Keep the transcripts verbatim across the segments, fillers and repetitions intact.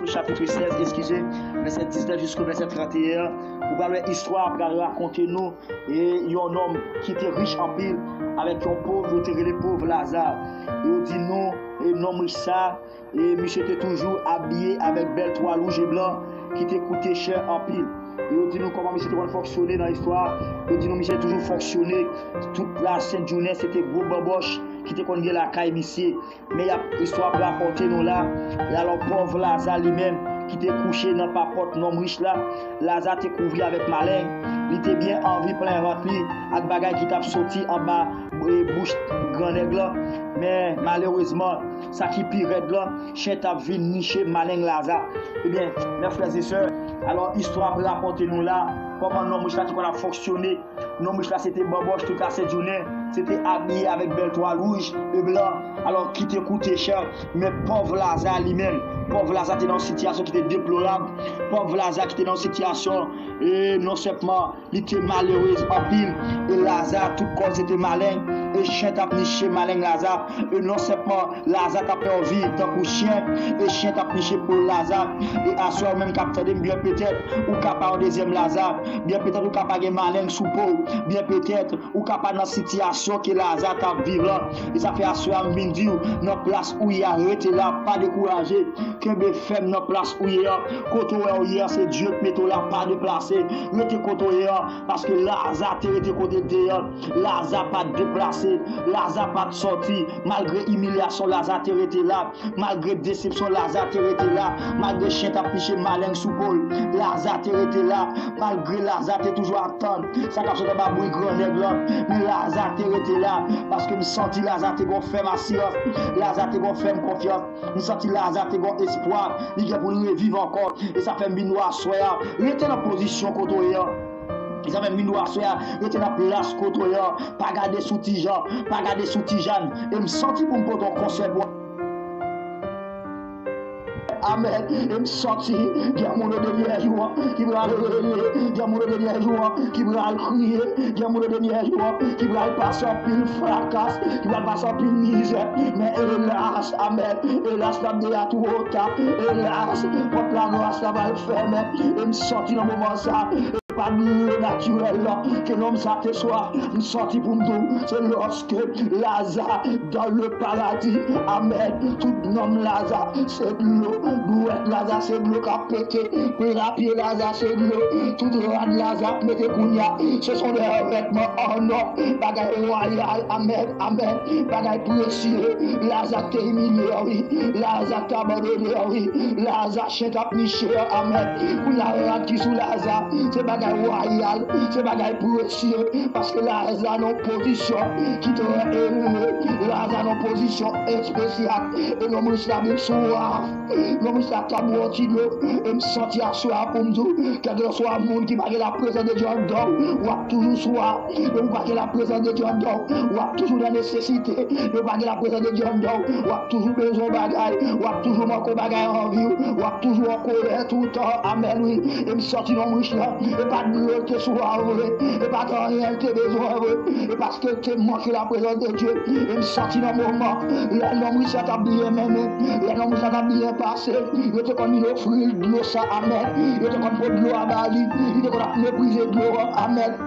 Chapit sèz, eskize, vèsè diznèf jiska vèsè tranteyen an, ou pral wè istwa a pral rakonte nou e yon nonm ki te rich anpil avèk yon pòv, yo te rele pòv Laza. E yo di nou, e nonm rich sa, e misye te toujou abiye avèk bèl twal wouj e blan ki te koute chè anpil. E yo di nou kòman misye te konn fonksyone nan istwa a. Yo di nou misye te toujou fonksyone tout lasent jounen, se te gwo banbòch ki te konn gen lakay misye. Men y ap, istwa ap rapòte nou la, alò pòv Laza li menm, ki te kouche nan papòt nonm rich la, Laza te kouvri avèk maleng, li te byen anvi plen vant li ak bagay ki t ap soti anba e, bouch grannèg lan. Men malerezman, sa ki pi rèd lan, chen t ap vin niche maleng Laza. Ebyen, mè frè e sè, alò istwa ap rapòte nou la, kòman nonm rich la te konn ap fonksyone. Nonm rich la se te banbòch tout lasent jounen, se te abiye avèk bèl twal wouj e blan, alò ki te koute chè. Men pòv Laza li menm, pòv Laza te nan yon sitiyasyon ki te deplorab. Pòv Laza ki te nan yon sitiyasyon, e non sèlman li te malerez anpil, e Laza tout kò l se te maleng, e chen t ap niche maleng Laza. E non sèlman Laza t ap fè w viv tankou chen, e chen t ap niche po Laza. E aswè, ou menm k ap tande m, byen petèt ou ka pa yon dezyèm Laza, byen petèt ou ka pa gen maleng sou po w, byen petèt ou ka pa nan sitiyasyon ke Laza t ap viv lan. E sa fè aswè a m vin di w, nan plas ou ye a, rete la, pa dekouraje, kenbe fèm nan plas ou ye a. Kote w wè w ye a, se Dye k mete w la, pa deplase. Rete kote w ye a, paske Laza te rete kote l te ye a. Laza pa t deplase, Laza pa t sòti. Malgre imilyasyon, Laza te rete la. Malgre desepsyon, Laza te rete la. Malgre chen t ap niche maleng sou po l, Laza te rete la. Malgre Laza te toujou ap tann sa k ap sot anba bouch grannèg lan, men Laza te rete la. Paske m santi Laza te gon fèm asirans. Laza te gon fèm konfyans. M santi Laza te gon espwa. Li gen pou l reviv ankò. E sa fè m vin wè aswè a. Rete nan pozisyon kote w ye a. E sa fè m vin wè aswè a. Rete nan plas kote w ye a. Pa gade sou Tijan. Pa gade sou Tijan. E m santi pou m pote yon konsèy pou Amèn. E m santi gen moun o denyè jou an ki pral rele, gen moun o denyè jou an ki pral kriye, gen moun o denyè jou an ki pral pase anpil frakas, ki pral pase anpil mizè. Men elas, amèn, elas, n ap di a twò ta. Elas, pòt lagras la pral fèmen. E m santi nan moman sa, e pa dlo natirèl la ke nonm sa te swaf. M santi pou m di w, se lòske Laza dans le paradis. Amèn. Tout nonm Laza se dlo. Bwèt Laza se dlo k ap pete. Plapye Laza se dlo. Tout rad Laza ap mete kounye a, ce sont des vêtements en or. Bagay wayal. Amèn. Amèn. Bagay presye. Laza te imilye, wi. Laza te abandone, wi. Laza chen t ap niche. Amèn. Kounye a, rad ki sou Laza, se bagay wayal, se bagay presye. Paske Laza nan pozisyon ki trè elve. Laza nan pozisyon espesyal. E nonm rich la vin swaf. Nonm rich la t ap bwè yon ti dlo. E m santi aswè a pou m di w, kèlkeswa moun ki pa gen laprezans de Dye anndan w, w ap toujou swaf. Depi w pa gen laprezans de Dye anndan w, w ap toujou nan nesesite. Depi w pa gen laprezans de Dye anndan w, w ap toujou bezwen yon bagay. W ap toujou manke yon bagay anvi w. W ap toujou an kolè toutan. Amèn, wi. E m santi nonm rich la, e pa dlo l te swaf vre, e pa t anyen l te bezwen vre, e paske l te manke laprezans de Dye. E m santi nan moman, lè nonm rich la t ap byen mennen, lè nonm rich la t ap byen pase, yo te konn vin ofri l dlo sa. Amèn. Yo te konn pot dlo a ba li, li te konn ap meprize dlo a. Amèn.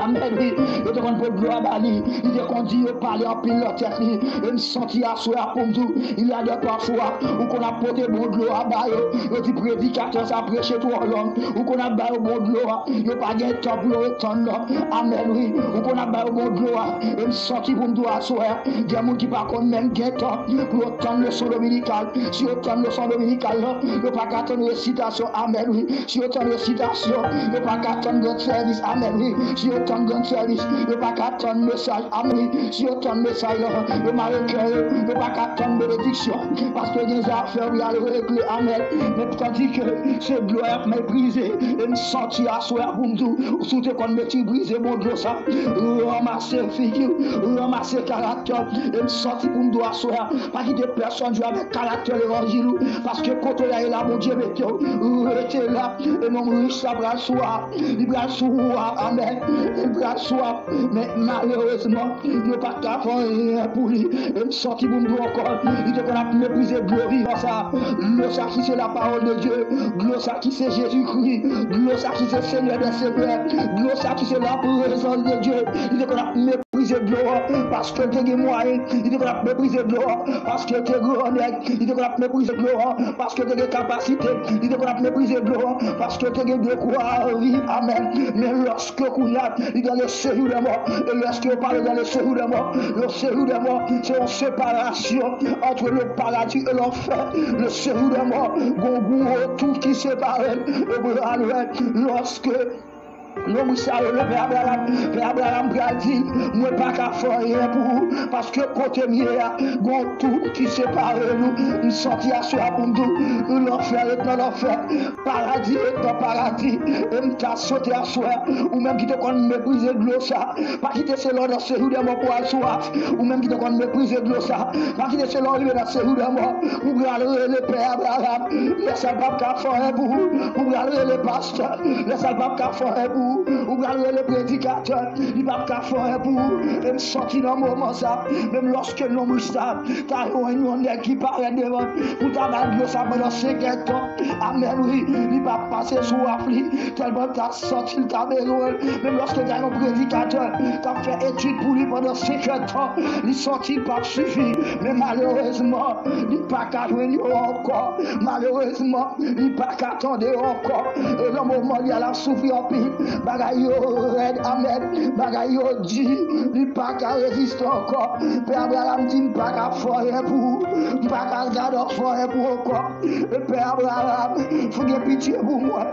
Amèn, wi. Yo te konn pot dlo a ba li. Li te konn di yo pale anpil nan tèt li. E m santi aswè a pou m di w, il y a des parfois ou konn ap pote bon dlo a ba yo. Yo di predikatè sa preche twò long. Ou konn ap ba yo bon dlo a. Yo pa gen tan pou yo ret tann non. Amèn, wi. Ou konn ap ba yo bon dlo a. E m santi pou m di w aswè a, gen moun ki pa konn menm gen tan pou yo tann leson dominikal. Si yo tann leson dominikal lan, yo pa ka tann resitasyon. Amèn, wi. Si yo tann resitasyon, yo pa ka tann gran sèvis. Amèn, wi. Si yo tann gran sèvis, yo pa ka tann mesaj. Amèn, wi. Si yo tann mesaj lan, yo mare kè yo, yo pa ka tann benediksyon. Paske gen zafè pou y al regle. Amèn. Men tandike se dlo y ap meprize. E m santi aswè a pou m di w, si w te konn meprize bon dlo sa, ranmase figi w, ranmase karaktè w. E m santi pou m di w aswè a, pa kite pèsonn jwe avèk karaktè levanjil ou, paske kote w ye la, Bondye mete w. Rete la. E nonm rich la pral swaf. Li pral swaf. Amèn. Li pral swaf, men malerezman, yo pa t ka fè anyen pou li. E m santi pou m di w ankò, li te konn ap meprize dlo vivan sa. Dlo sa ki se la parole de Dieu. Dlo sa ki se Jezikri. Dlo sa ki se Senyè dè senyè. Dlo sa ki se la prezans de Dye. Li te konn ap meprize dlo an paske l te gen mwayen. Li te konn ap meprize dlo an paske l te grannèg. Li te konn ap meprize dlo an paske l te gen kapasite. Li te konn ap meprize dlo an paske l te gen dekwa viv. Amèn. Men lòske kounye a, li dans le séjour des morts. E lòske yo pale dans le séjour des morts, le séjour des morts, se yon separasyon entre le paradis et l'enfer. Le séjour des morts, gon gwo wotou ki separe l. E pral wè, lòske nonm sa yo, le pè Abraram, pè Abraram pral di l, mwen pa ka fè anyen pou ou, paske kote m ye a, gon tout ki separe nou. M santi aswè a pou m di w, lanfè ret nan lanfè, paradi ret nan paradi. E m ta swete aswè a, ou menm ki te konn meprize dlo sa, pa kite se lè w nan séjour des morts pou w al swaf. Ou menm ki te konn meprize dlo sa, pa kite se lè w rive nan séjour des morts pou w pral rele pè Abraram. Lè sa l p ap ka fè anyen pou ou, pou w pral rele pastè. Lè sa l p ap ka fè anyen pou ou, ou pral rele predikatè. Li p ap ka fè anyen pou ou. E m santi nan moman sa, menm lòske nonm sa ta jwenn yon nèg ki parèt devan l pou ta ba l dlo sa pandan senk èdtan. Amèn, wi. Li p ap pase swaf li, tèlman l ta santi l ta bezwen l. Menm lòske ta yon predikatè k ap fè etid pou li pandan senk èdtan, li santi l p ap sifi. Men malerezman, li pa ka jwenn yo ankò. Malerezman, li pa ka tande yo ankò. E nan moman li a, l ap soufri anpil. Bagay yo rèd, amèn. Bagay yo di, li pa ka reziste ankò. Pè Abraram di, m pa ka fè anyen pou ou. M pa ka gade w fè anyen pou ou ankò. E pè Abraram, fè gen pitye pou mwen.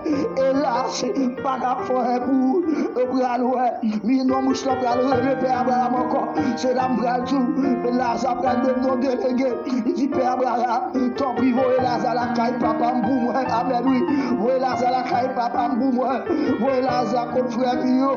Elas, m pa ka fè anyen pou ou. Ou pral wè. Mi non mouch lan pral rele pè Abraram ankò. Se la m pral di w, Laza pral devni yon delege. Li di, pè Abraram, tanpri voye Laza lakay papa m pou mwen. Amèn, wi. Voye Laza lakay papa m pou mwen. Voye Laza kot frè m yo.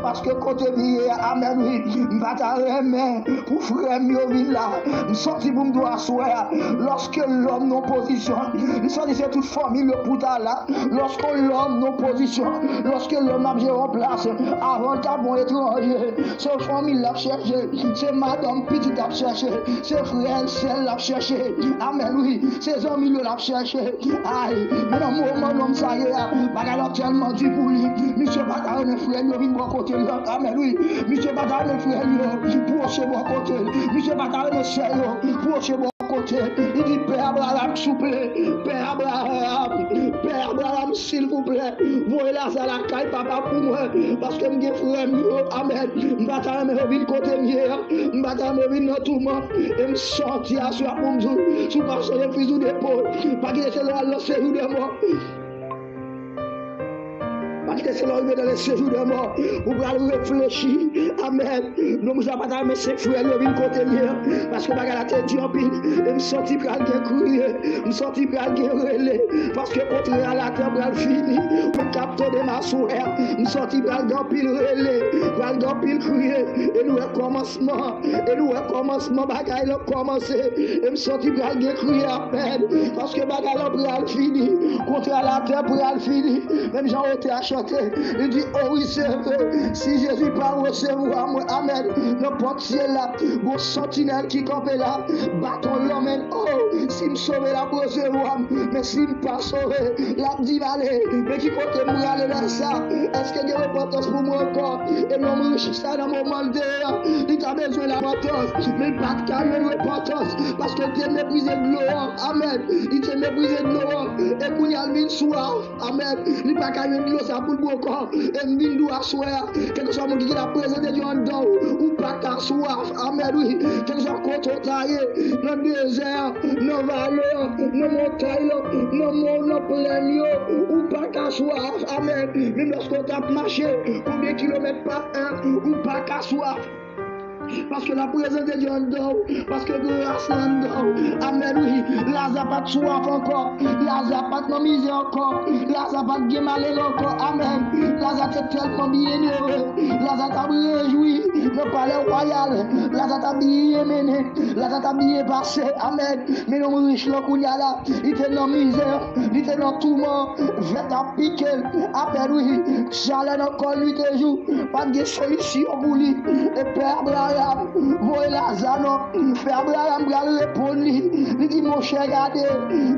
Paske kote m ye a, amèn, wi. M pa ta renmen pou frè m yo vin la. M santi pou m di w aswè a. Lòske lòm nan pozisyon, li santi se tout fanmi l yo pou ta la. Lòske lòm nan pozisyon, lòske lòm ap jere yon plas, avan l ta bon etranje, se fanmi l ap chèche, se madanm pitit ap chèche, se frè l, sè l ap chèche. Amèn, wi, se zanmi l yo l ap chèche. Ay, men nan moman nonm sa ye a, bagay la tèlman di pou li, misye pa ta renmen frè l yo vin bò kote l. Amèn, wi, misye pa ta renmen frè l yo pwoche bò kote l. Misye pa ta renmen sè yo pwoche bò kote. Li di, pè Abraram, souple, pè Abraram, pè Abraram, silvouplè, voye Laza lakay papa pou mwen, paske m gen frè m yo, amèn. M pa ta renmen yo vin kote m ye a, m pa ta renmen yo vin nan touman. E m sòti aswè a pou m di w, si w pa sonje fizi w depo, pa kite se lè w al nan séjour des morts. Pa kite se lè w rive nan le séjour des morts, ou pral reflechi. Amèn. Nonm sa pa ta renmen se frè l yo vin kote l ye. Paske bagay la te di anpil. E m santi pral gen kriye. M santi pral gen rele. Paske kontrè a latè pral fini. Ou k ap tande m aswè a. M santi pral gen anpil rele. Pral gen anpil kriye. E nou wè kòmansman. E nou wè kòmansman bagay la kòmanse. E m santi pral gen kriye apèn. Paske bagay la pral fini. Kontrè a latè pral fini. Menm jan otè a chante, li di, o wi, se vre, si Jezi pa resevwa mwen, amèn, nan pòt syèl la, gon santinèl ki kanpe la, baton l lanmen l, o, si m sove, l ap resevwa m, men si m pa sove, l ap di m ale. Men ki kote m prale lè sa? Èske gen repantans pou mwen ankò? E nonm rich sa nan moman l te ye a, li ta bezwen repantans, men l pa t ka jwenn repantans, paske l te meprize dlo an, amèn, li te meprize dlo an, e kounye a l vin swaf. Amèn. Li pa ka jwenn dlo sa pou l bwè ankò. E m vin di w aswè a, kèlkeswa moun ki gen laprezans de Dye anndan w, ou pa ka swaf. Amèn, wi. Kèlkeswa kote w ta ye, nan dezè an, nan vale an, nan montay lan, nan mòn, nan plèn yo, ou pa ka swaf. Amèn. Menm lòske w t ap mache, konbyen kilomèt pa è, ou pa ka swaf. Paske laprezans de Dye anndan w, paske gras la anndan w. Amèn, wi. Laza pa t swaf ankò. Laza Laza pa t nan mizè ankò. Laza pa t gen malere ankò. Amèn. Laza te tèlman byenere. Laza t ap rejwi nan palè wayal. Laza t ap byen mennen. Laza t ap byen pase. Amèn. Men nonm rich lan kounye a la, li te nan mizè, li te nan touman, vè t ap pike l. Amèn, wi. Chalè nan kò l nuit e jou. Pa t gen solisyon pou li. E Pè Abraram voye Laza non. Pè Abraram pral reponn li. Li di, monchè, gade,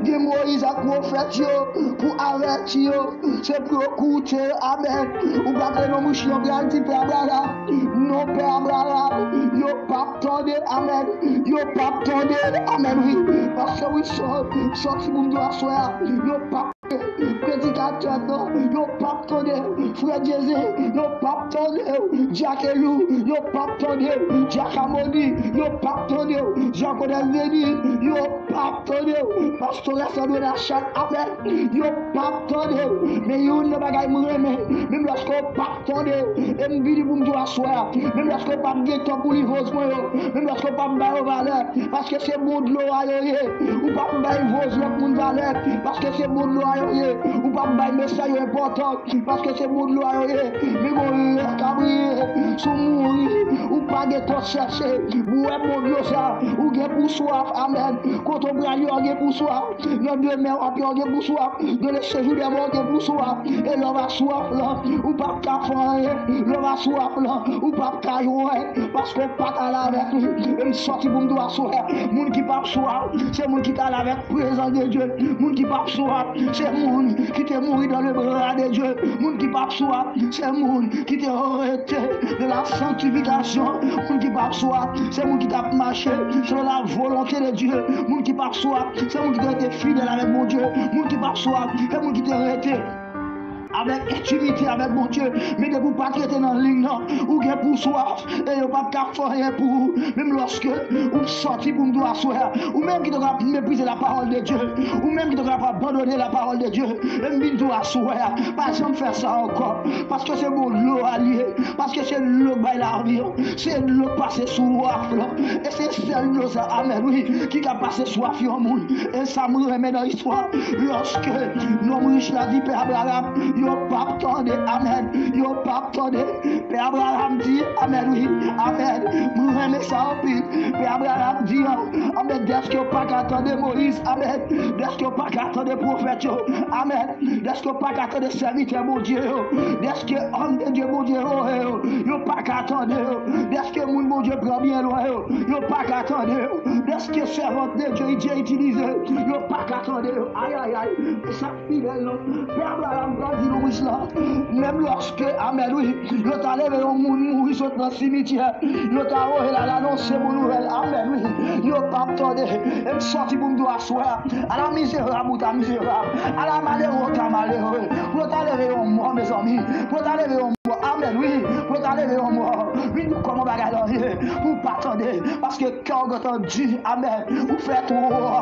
gen Moyiz ak pwofèt yo pou avèti yo. Se pou yo koute yo. Amèn. Ou pa konnen non, mouch lan pral di Pè Abraram. Non, Pè Abraram, yo p ap tande. Amèn. Yo p ap tande. Amèn, wi. Paske wi, sò-, sòti pou m di w aswè a. Yo p ap predikatè non, yo p ap tande. Frè Jezi, yo p ap tande. Dyak Elou, yo p ap tande. Dyak Amoni, yo p ap tande. Dyakonès Deni, yo p ap tande. Pastè Sandrina Chat, amèn, yo p ap tande. Men youn nan bagay m renmen, menm lòske yo p ap tande, e m vini pou m di w aswè a, menm lòske yo p ap gen tan pou li voz mwen yo, menm lòske yo p ap ba yo valè, paske se bon dlo a yo ye. Ou p ap bay voz lòt moun valè, paske se bon dlo a yo ye. Ou p ap bay mesaj yo enpòtans, paske se bon dlo a yo ye. Men gon lè k ap rive, si w mouri, ou pa gen tan chèche pou w wè bon dlo sa, ou gen pou swaf. Amèn. Kote w pral yo, w gen pou swaf. Nan demen w ap yo, w gen pou swaf. Dans le séjour des morts, w gen pou swaf. E lè w va swaf lan, ou p ap ka fè anyen. Lè w va swaf lan, ou p ap ka jwenn, paske w pa t ale avèk li. E m sòti pou m di w aswè a, moun ki p ap swaf, se moun ki t ale avèk prezans de Dye. Moun ki p ap swaf, se moun ki te mouri dans le bras de Dieu. Moun ki p ap swaf, se moun ki te rete dans la sanctification. Moun ki p ap swaf, se moun ki t ap mache selon la volonté de Dieu. Moun ki p ap swaf, se moun ki te rete fidèl avèk Bondye. Moun ki p ap swaf, se moun ki te rete avèk entimite avèk Bondye. Men depi w pa t rete nan liy nan, ou gen pou swaf, e yo p ap ka fè anyen pou ou. Menm lòske ou sòti pou m di w aswè a, ou menm ki te ka ap meprize la parole de Dieu, ou menm ki te ka ap abandone la parole de Dieu, e m vin di w aswè a, pa janm fè sa ankò, paske se bon dlo a l ye, paske se dlo k bay lavi an, se dlo k pase swaf lan, e se sèl dlo sa, amèn, wi, ki ka pase swaf yon moun. E sa m renmen nan istwa, lòske nonm rich la di Pè Abraram, yo p ap tande, amèn, yo p ap tande. Pè Abraram di, amèn, wi, amèn. M renmen sa anpil. Pè Abraram di, amèn, dèske yo pa ka tande Moyiz, amèn, dèske yo pa ka tande pwofèt yo, amèn, dèske yo pa ka tande sèvitè Bondye yo, dèske òm de Dye Bondye yo, yo, yo pa ka tande yo, dèske moun Bondye pran byen lwen yo, yo pa ka tande yo, dèske sèvant de Dye, Dye itilize, yo pa ka tande yo. Ayayay, sa fidèl non. Pè Abraram pral di nou wi la. Menm lòske, amèn, wi, yo ta leve yon moun mouri sot nan simityè, yo ta voye l al anonse bon nouvèl, amèn, wi, yo p ap tande. E m sòti pou m di w aswè a, ala mizerab ou ta mizerab, ala malere ou ta malere, pou yo ta leve yon mò, mezanmi, pou yo ta leve yon mò, amèn, wi, pou yo ta leve yon mò, vin di kòman bagay la ye, pou w pa tande, paske kè w gentan di, amèn, ou fè twòp.